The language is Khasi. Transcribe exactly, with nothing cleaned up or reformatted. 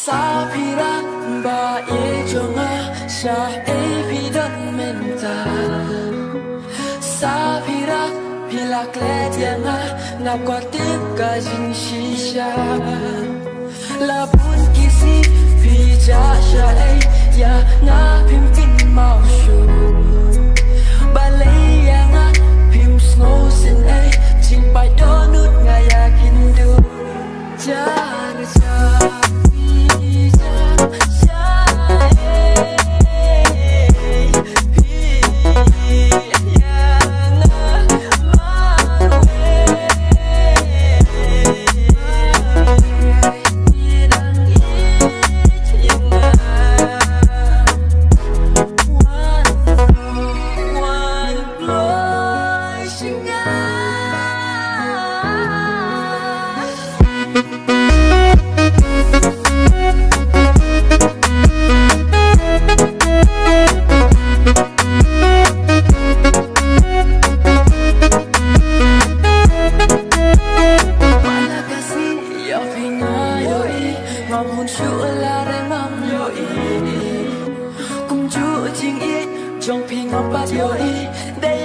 Sa phi rat ba ïeit jong nga, sha ei phi don mynta? Sa phi rat phi la klet ïa nga, nga kwah tip ka jingshisha. La bun ki sngi phi jah sha ei ïa nga, phim kynmaw shuh. Balei ïa nga phim sngew sngewsih, jingpait dohnud nga ïa kynduh. Jar jar phi jah sha ei, phi ïa nga marwei. Ïa phi nga ïohi, ngam hun shu la rem, ngam ïohi. Kumjuh jingïeit jong phi ngam pat ïohi. Dei